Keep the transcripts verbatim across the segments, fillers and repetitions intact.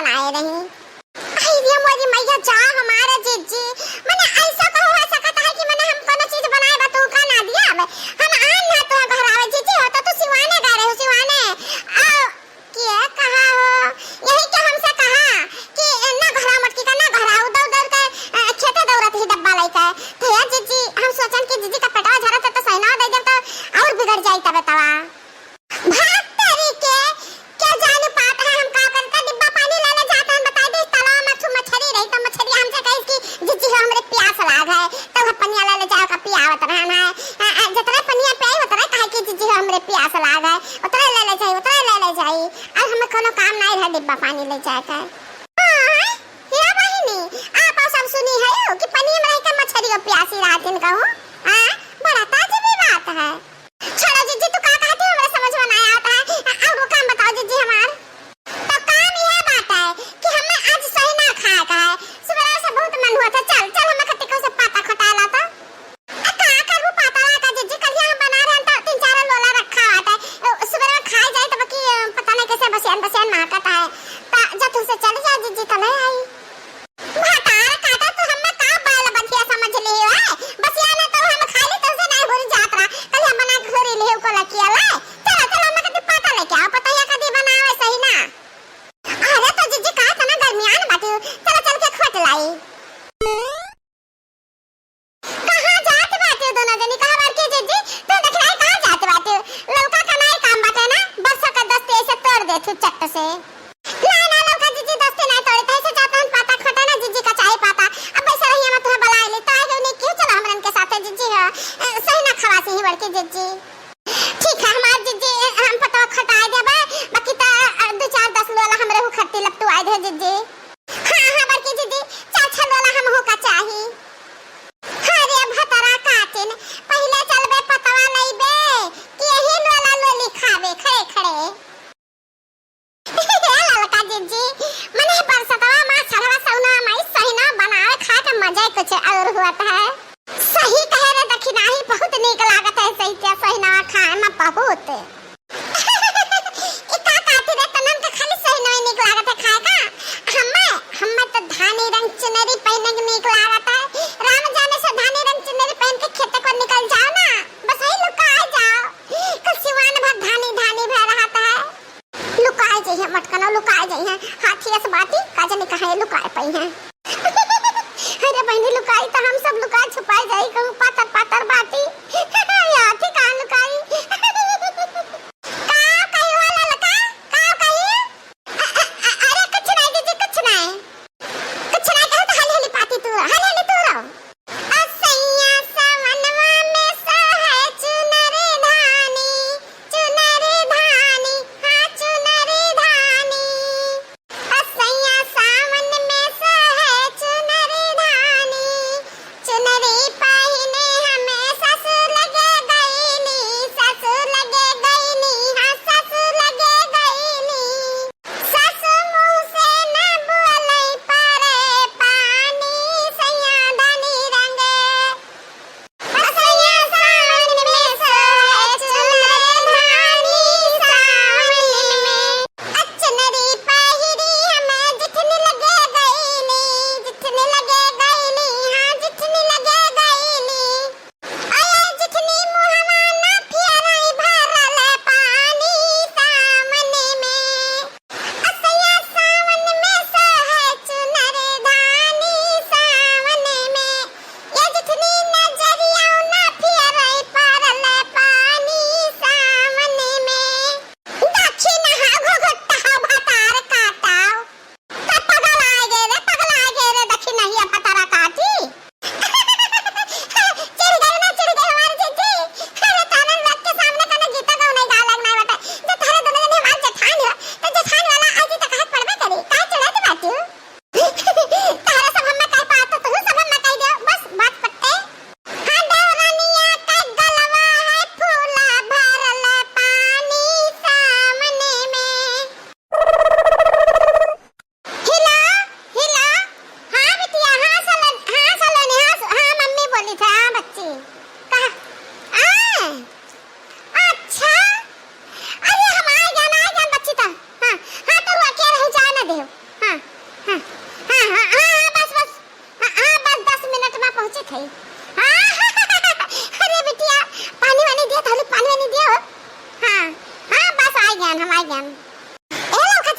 आए रही। आई रे मोरी मैया, जा हमारे जिज्जी, मने ऐसा कहू हो सकत है कि मने हम कोनो चीज बनाए बा तू का ना दिया अब? हम आन ना तो घरावे जिज्जी, हो तो तू सिवाने गए रहे हो, सिवाने। आ, के कहा हो? यही के हमसे कहा कि ना घरा मटकी का ना घरा, उ दौड़ दौड़ के, अ, खेते दौड़त ही डब्बा लेके। तो यार जिज्जी, हम सोचन कि जिज्जी का पेटवा झरत है तो सहिना दे देब तो और बिगड़ जाई तबे तवा। भाग तेरी के, क्या जाने पात है हम का करता, डिब्बा पानी लेने जात हन, बताई दे, तालाब में छू मछरी रही, तो मछरी हमसे कही कि जिज्जी हो, हमरे प्यास लाग है, तो वह पनिया लेने जाओ का पियावत रहन है। आ, आ, जतरे पनिया पे आई, उतरे कहे कि जिज्जी हो, हमरे प्यास लाग है, उतरे लेने जाई, उतरे लेने जाई, और हमें कोनो काम नहीं रहा डिब्बा पानी ले जाए का। हाँ, हीरा बहिनी, आप सब सुनी है कि पनिया में रह के मछरी और प्यासी रहतिन कहूँ? हाँ, बड़ा ताजुबी बात है। छोड़ो जिज्जी, तू का कहती हो, हमरा समझ में ना आवत है। अ-, अउर वो काम बताओ जिज्जी हमार। तो काम यह बात है कि हमें आज सही ना खाए का है। सुबह से बहुत मन हुआ था, चल, चल, हमें कत्ती को से पाता खोटाला तो। अ, का करबू पाता ला का जिज्जी, कल हम बना रहे हैं तो तीन चार लोला रखा हुआ था। अ, सुबह में खाए जाए तो बाकी, अ, पता नहीं कैसे बसियान, बसियान महकत है। ता जा तू से चल जा जिज्जी, तो ले आई। भतार काटा तू हम्मे का बैल बधिया समझ लिही हो, ए? बसिया ना तो हम खाली तुमसे नहीं भूल जात रहा। कल हम बना के घोरी लिही को लकिया ला। चलो, चलो, हम्मे कदी पाता लेके आओ, पतोहिया कदी बनावे सही ना। अरे तो जिज्जी का इतना गर्मियान बाटी, चलो चल के खोट लाई। कहाँ जात बाटे दोनों जनी? कहाँ बड़की जिज्जी? तू देखलाई कहाँ जात बाटे? ललका का नाई काम बाटे ना, बरसा का दस्ती ऐसे तोड़ दे तू चट्ट से। ना, ना, ललका जिज्जी दस्ती नाई तोड़े, तैसे जात हन पाता खोटे ना जिज्जी का चाही पाता। अब ऐसे रहिए मत तुम्हें बुलाए ले, तो आए गए नहीं क्यों? चलो हमरन के साथे जिज्जी हो, अ, सही ना खवासी ही बड़की जिज्जी। ठीक है, हमार जिज्जी, हम पतवा खटाए देबे, बाकी त, अ, दो चार दस लोला हमरे हु खट्टी लपटुआए दे जिज्जी। हाँ, हाँ, बड़की जिज्जी, चार छह लोला हमहू का चाही। अरे भतरा काटिन, पहिले चलबे पतवा लइबे, कि यही लोला लोली खाबे खड़े खड़े? ए ललका जिज्जी, मने बरसतवा मा, छड़वा सौना माई सहिना बनावे खाए के मजा ही कुछ और होत है। सही कहे रे दखिनाही, बहुत नीक लागत है सही के सहिना खाए मा बहुत। ई का कहती रे, तनन के खाली सहिना नीक लागत है खाए का? हम्मे, हम्मे तो धानी रंग चुनरी पहने के नीक लागत है। राम जाने से धानी रंग चुनरी पहन के खेते को निकल जाओ ना, बस वही लुका जाओ। कल सिवान भर धानी धानी भर रहत है। लुकाए जइहे मटकनो, लुकाए जइहे। हाथी अस बाटी, का जाने कहाँ ये लुकाए पइहे। अरे बहिनी, लुकाई तो हम सब लुकाए छुपाए जाई, कहूँ पातर पातर बाटी। ये हाथी कहाँ लुकाई? का कही हो ललका? का कही? अ-, अ-, अ-, अरे कुछ नहीं दीदी, कुछ नहीं। कुछ नहीं कहो तो हाली हाली पाती तू, हाली हाली तू रहो। असैया सवनवा में सोहे चुनरी धानी, चुनरी धानी, हाँ चुनरी धानी। असैया सावन में सोहे चुनरी धानी, चुनरी पहिने हमें सासु लगे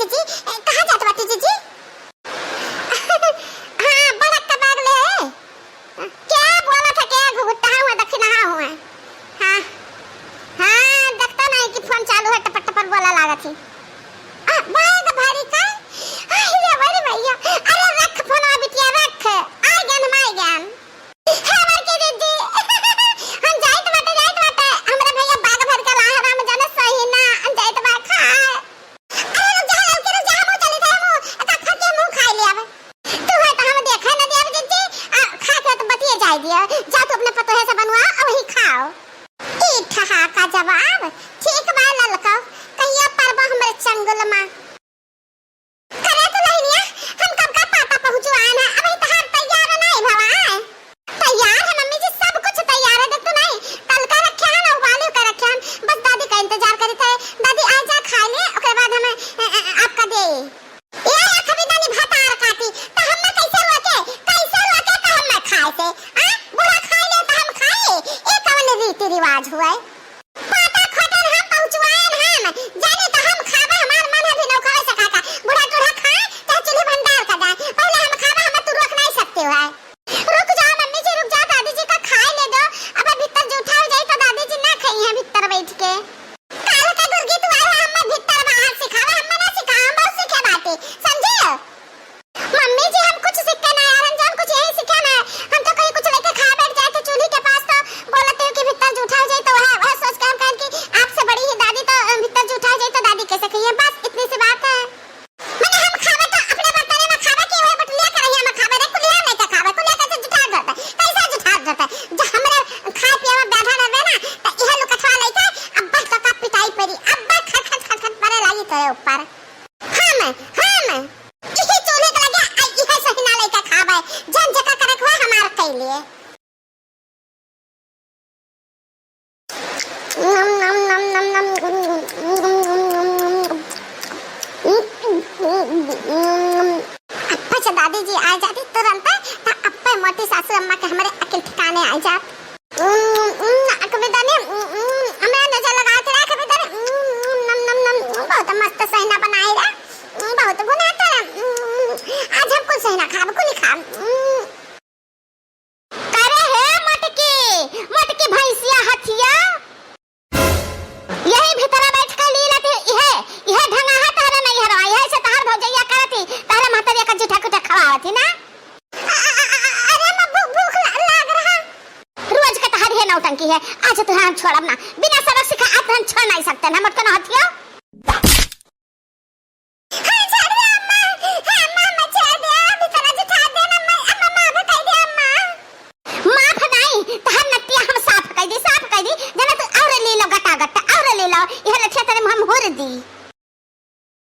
जीजी, ए, कहाँ जात बाटी जीजी? हाँ, बड़क का बैग ले। क्या बोला था, क्या घुघुट्टा हुआ, दक्षिणा हुआ? हाँ, हाँ, देखता नहीं कि फोन चालू है, टपर टपर बोला लागत ही। आ, बैग भारी का? अरे, अरे भैया, अरे रख फोनवा बिटिया, रख। आ ज्ञान, माय ज्ञान। हे बड़की दीदी, हम जाइत बाटे, जाइत बाटे। हमरा भैया बैग भर के लाहे राम जाने सही ना, हम जाइत बा खाए। अरे रुक जा, लड़की रुक जा, हमहू चली थे, हमहू एक आध खा के हमहू खाई ले अब। तू है तो हम देखे न देब दीदी, आ, खा के तो बतिये जाए दियो। जा तू अपने पतोहे से बनवा, आ वही खाओ। ई ठहा का जवाब, ठीक बा ललका, कहिया परबा हमरे चंगुल मा। करे तो लहनिया, हम कब का पाता पहुँचुआन है, अबही तहार तैयार नहीं भवा है। तैयार है मम्मी जी, सब कुछ तैयार है, देख तू नहीं, तलका रखे हैं ना, उबाले के रखे हैं, बस दादी का इंतजार करी थे, दादी आ जा खा ले, ओकरे बाद हम, अ, अ, आपका दे। ए, अखबी दानी भतार काटी, त हम कैसे रोके, कैसे रोके त हम खाए से, आ? बूढ़ा खाए ले त हम खाए, ए कवन रीति रिवाज हुए? पाता खोटन हम पहुँचवाएन हम, जाने त हम खाबे, हमार मन है भी नौ खावे से खाका, बूढ़ा टूढ़ा खाए, चाहे चूल्ही भंडार का जाए, पहले हम खाबे, हमें तू रोक नहीं सकते हो है। रुक जाओ मम्मी जी, रुक जाओ, दादी जी का खाए ले दो। अब भीतर जूठा हो जाई तो दादी जी ना खाई हैं भीतर बैठ के। काल के गुर्गी तू आए है, हमें भीतर बाहर सिखावे, हमें ना सिखा, हम बहुत सीखे बाटी, समझे? मम्मी जी हम कुछ सीखे ना यार, हम जान कुछ यही सीखे ना। हम तो कहीं कुछ लेके खा बैठ जाए तो चूल्ही के पास तो बोलते हो कि भीतर जूठा हो जाए तो वह, वह सोच के हम कहें कि आपसे बड़ी ही दादी तो भीतर जूठा हो जाए तो दादी कैसे खाइए, बस इतनी सी बात है। मने हम खावे तो अपने बर्तने में खावे कि वही बटुलिया के रहिया में खावे रे, कुलिया लेके खावे, कुलिया कैसे जुठार धरता, कैसे जुठार धरता? जो हमरे खाए पिए में बैठा रहबे ना, तो इहे लुकठवा लेके अब्बा तो का पिटाई पड़ी, अब्बा खट खट खट खट पड़े लागी तोरे ऊपर। हम, हम, इही चूल्हे के लगे, आ, इहे सहिना लेके खावे, जन जका करे के हुआ हमार कैले। नम, नम, नम, नम, नम। अप्पा से दादी जी आ जाती तुरंत, त अप्पे मोटी सासू अम्मा के हमरे अकिल ठिकाने आ जात। अकबी दानी, हमरा नजर लगा के रख, अकबी दानी। नम, नम, नम, बहुत मस्त सहिना बनाए रे, बहुत गुनाता रे। आज हम कुल सहिना खाब, कुल खाब। करे हे मोटकी, मोटकी भैंसिया हथिया, यही भीतरा बैठ के लीलत ही, इहे, इहे ढंगाहा तहरे नैहरवा, इहे से तहर भौजैया करत ही, तहरे महतरिया का जूठा कुठा खवावत ही ना। अ-, अ-, अ-, अरे, अम्मा, भू-, भूख ला-, लाग रहा। रोज का तहर हे नौटंकी है, आज तुहरा हम छोड़ब ना, बिना सबक सिखा आज हम छोड़ नहीं सकते ना, मोट